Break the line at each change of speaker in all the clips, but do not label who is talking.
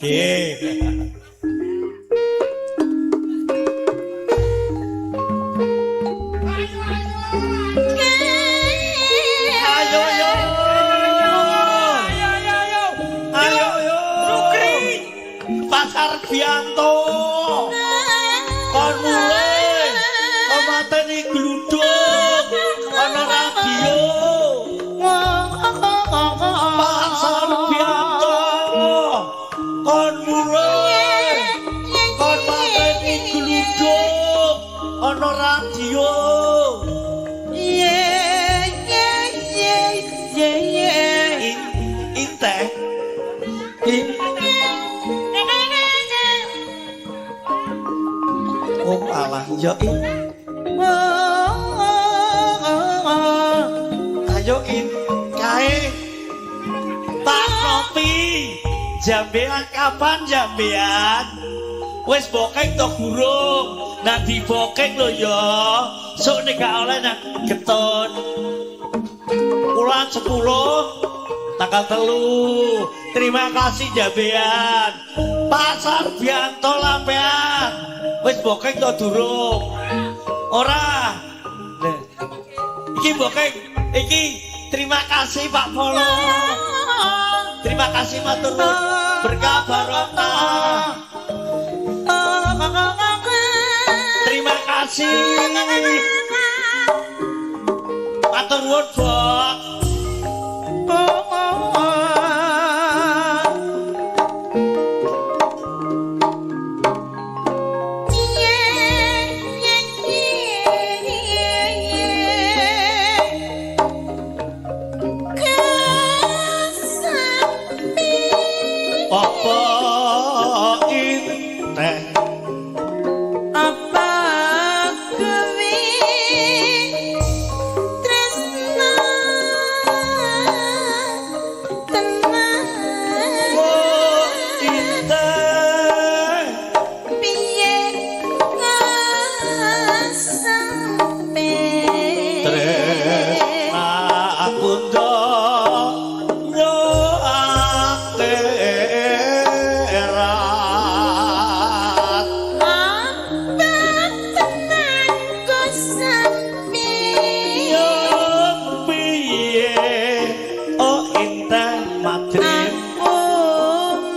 Nggih. Ayo yo.
Ayo ayo ayo.
Ayo yo.
Sukri.
Pasar Bianto. Kon mulih. Mateni gluduk. Ana radio. Pasar Bianto. Kon mulih. Kon mateni gluduk. Ana radio.
Ye ye ye ye ye.
Inteh. In. Oh alah ya in. Ayo in kae. Pak Nopi. Jambean kapan jambean? Wis bokeng to gurung? Nah dibokeng lho ya. Sok nek gak oleh nang getun. Bulan 10 tanggal 3. Terima kasih jambean. Pasar Bianto Lampean. Wis bokeng to durung? Ora. Nah, iki bokeng, iki terima kasih Pak Polo. Terima kasih matur nuwun. Berkah barokah. Terima kasih. Matur nuwun, Bok. Apa inteh?
Apa kuwi tresna tenan?
Oh, inteh.
Piye kesampe?
Tresna aku yo akhirat.
Apa tenan kesampe?
Yo piye oh inteh Madrid?
Aku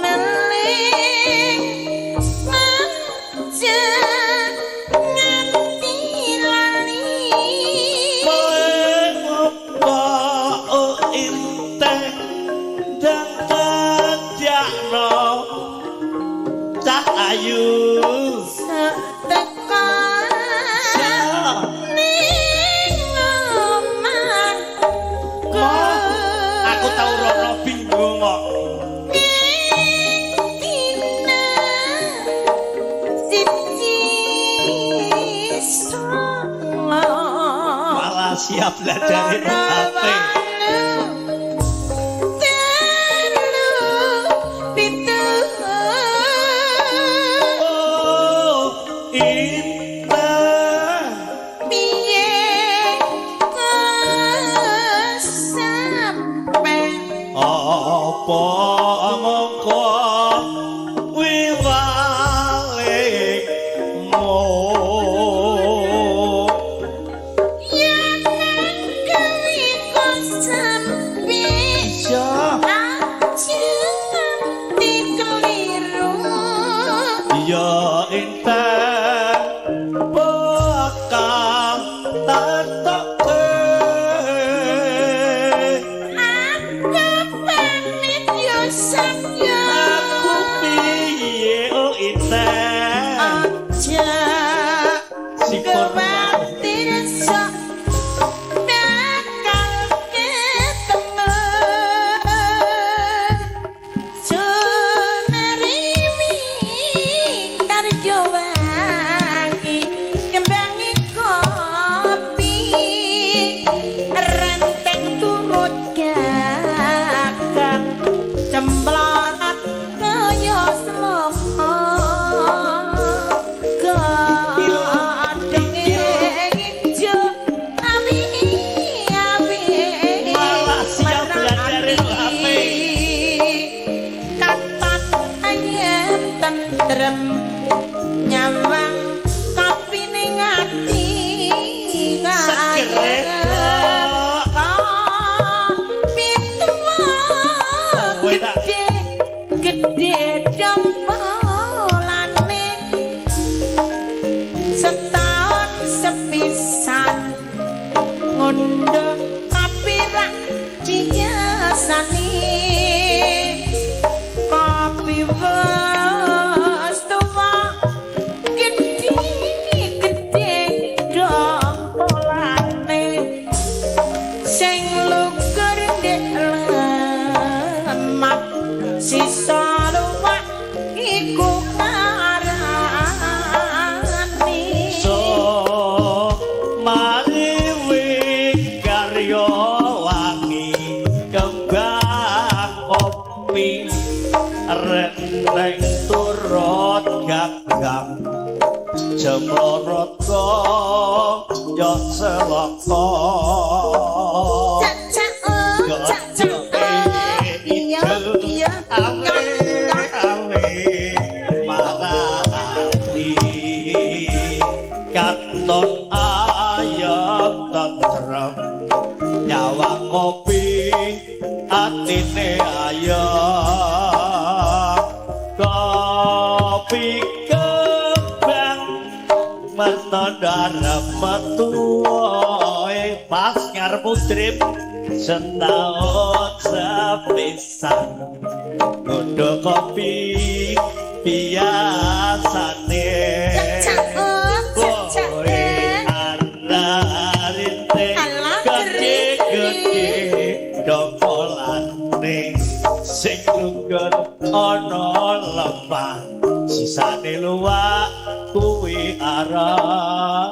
meling aja nganti lali.
Kowe apa oh inteh dan kajakno cah ayu.
Seteka
Siap.
ning omahku.
Aku tau rono bingung kok.
Ning dina 1 9.
Malah siap belajar
Loro
HP.
8 3 7.
Oh inteh.
Piye kesampe?
Apa mongko wiwalikmu?
Yen kuwi kesampe
Siap.
Aja nganti keliru.
Ya inteh bakal tatoke.
Aku pamit yo sayang.
Aku piye oh inteh?
Aja
Syukur.
kuwatir sok bakal ketemu. Sunariwi Tarjowati. Tentrem nyawang kopi ning ati.
Segere.
Kopi tuwa
Kowe tak-
gede gede dempolane, setahun sepisan ngunduh kopi rak biasane. Kopi wis tuwa gede gede dompolane, sing lugur ndek lemah, sisa luwak iku arane.
So mariwi karya wangi kembang kopi, renteng turut gagang jemlorot ya selaka.
Cak oh, cak cak oh, iya iya.
Awe awe marati, katon ayem tentrem nyawang kopi, atine ayem. Kopi kembang mertondara metuoe pas ngarep trip, setahun sepisan ngundhuh kopi biasane.
Cak oh, cak cak
Kowe
eh.
ararite
Alah,
gede-gede dongkolane, sing lugur ana lemah, sisane luwak kuwi arane.